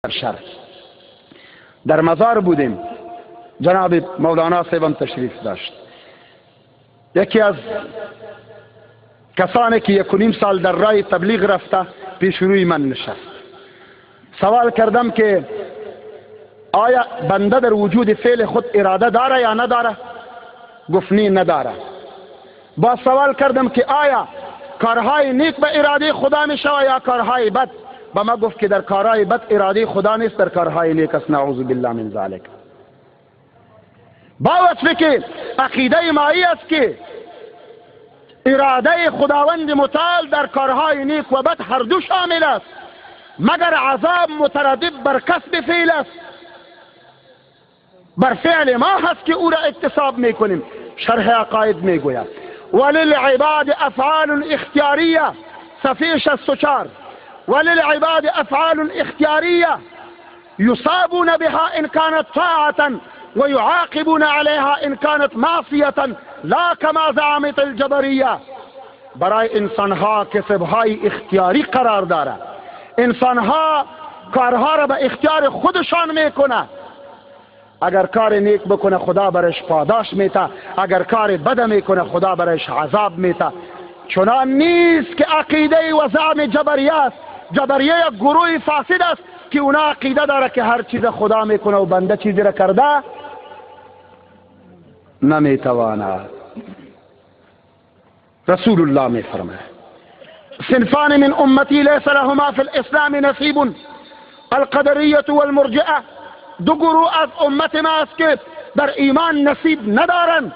شهر در مزار بودیم، جناب مولانا صاحبم تشریف داشت. یکی از کسانی که 1.5 سال در راه تبلیغ رفته پیش روی من نشست. سوال کردم که آیا بنده در وجود فعل خود اراده داره یا نداره؟ گفت نی، نداره. با سوال کردم که آیا کارهای نیک به اراده خدا می شود یا کارهای بد؟ به ما گفت که در کارهای بد اراده خدا نیست، در کارهای نیک است. نعوذ بالله من ذلک. با وصف که عقیده مایی است که اراده خداوند متعال در کارهای نیک و بد هر دو شامل است، مگر عذاب متردد بر کسب فعل است، بر فعل ما هست که او را اکتساب میکنیم. شرح عقاید میگوید وللعباد افعال اختیاریه، صفحه 64، وللعباد افعال اختیاریه یصابون بها ان كانت طاعة ويعاقبون عليها ان كانت معصية لا كما زعمت الجبریه. برای انسانها کسبهای اختیاری قرار داره. انسانها کارها را به اختیار خودشان میکنه. اگر کار نیک بکنه خدا برش پاداش میته، اگر کار بد میکنه خدا برش عذاب میته. چنان نیست که عقیده و زعم جبریه است. جبریه یک گروه فاسد است که اونا عقیده داره که هر چیز خدا میکنه و بنده چیزی را کرده نمیتواند. رسول الله میفرماید صنفان من امتی لیس لهما فی الاسلام نصیب القدریة والمرجئه. دو گروه از امت ما است که در ایمان نصیب ندارند،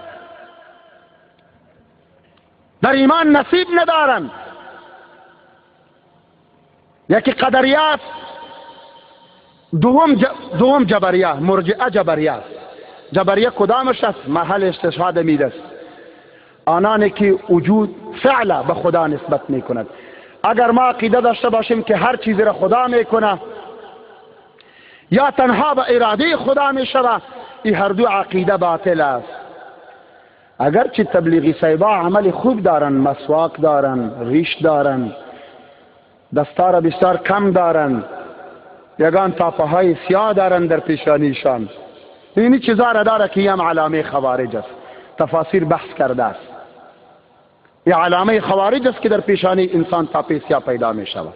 در ایمان نصیب ندارند. یکی قدریه است، دوم جبریه، مرجئه جبریه است. جبریه کدامش است؟ محل استشهاد مید است. آنانی که وجود فعل به خدا نسبت میکند. اگر ما عقیده داشته باشیم که هر چیزی را خدا میکنه یا تنها به اراده خدا میشود، این هر دو عقیده باطل است. اگرچه تبلیغی صاحبا عمل خوب دارن، مسواک دارن، ریش دارن، دستار بسیار کم دارن، یگان تاپه های سیاه دارن در پیشانیشان، اینی چیزا را داره که هم علامه خوارج است. تفاسیر بحث کرده است. یه علامه خوارج است که در پیشانی انسان تاپه سیاه پیدا می شود.